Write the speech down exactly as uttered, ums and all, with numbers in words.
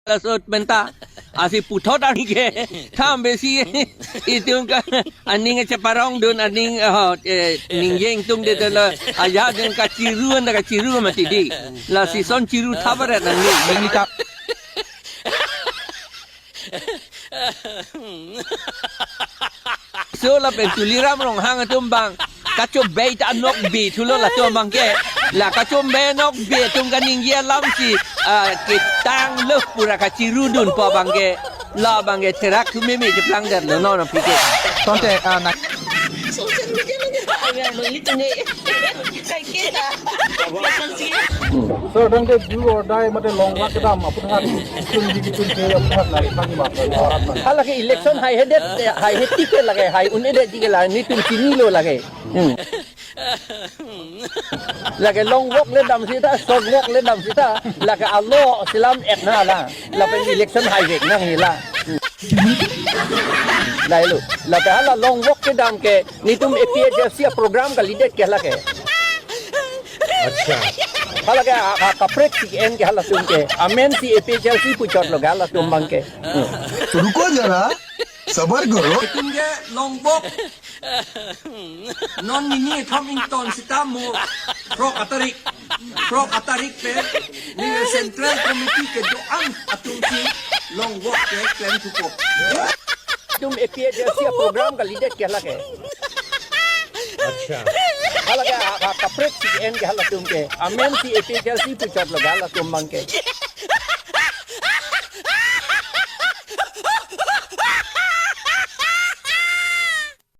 Lasot penta asi puthot arni ke tham besi itum ke aning cheparong dun aning, oh, eh, ningjeng tung de telo aja dun kachiru anda kachiru mati di. Lasi son chiru thabaret nang ni. Ini tak. So lapen Tuliram Ronghang atum bang kachobei ta nokbe thulo latum bang ke. La kachobei nokbe atum kaningje alam si, ah, ketang lo pura kachiru dunpo bang ke. La bang ke therak thumeme cheplang der lo non apike. Tangte, ah, na. Social media lo ni. Agar lo ni tunge. Kai ke ta. Social media. Sir, tangte do or die mate long walk kedam apun hat. Chun di chun ke apun hat nari pani ma. Hala ke election hai hedet, hai heti ke lake, hai un-edet ji ke la, netum chinilo lake. Hmm. Lake long walk le dam sita, short walk le dam sita, lake alo selam et na la, lapen election hai vek nang hila. Hmm. Lahelo, lapen hala long walk kedam ke, netum A P H L C a program kalidet ke lake. Acha. Hala ke a, a kaprek si en ke halatum ke. Amen si A P H L C puchot lo ke halatum bang ke. Hmm. तो रुको जरा, सबर करो। Itum ke long walk. Non nini thom ington sita mo. Frog atarik. Frog atarik pen. Ni Central Committee kedo-an atum si long walk keklem thupo. Netum A P H L C a program kalidet ke lake. Acha. Hala ke a, a kaprek si en ke halatum ke. Amen si A P H L C puchot lo ke halatum bang ke.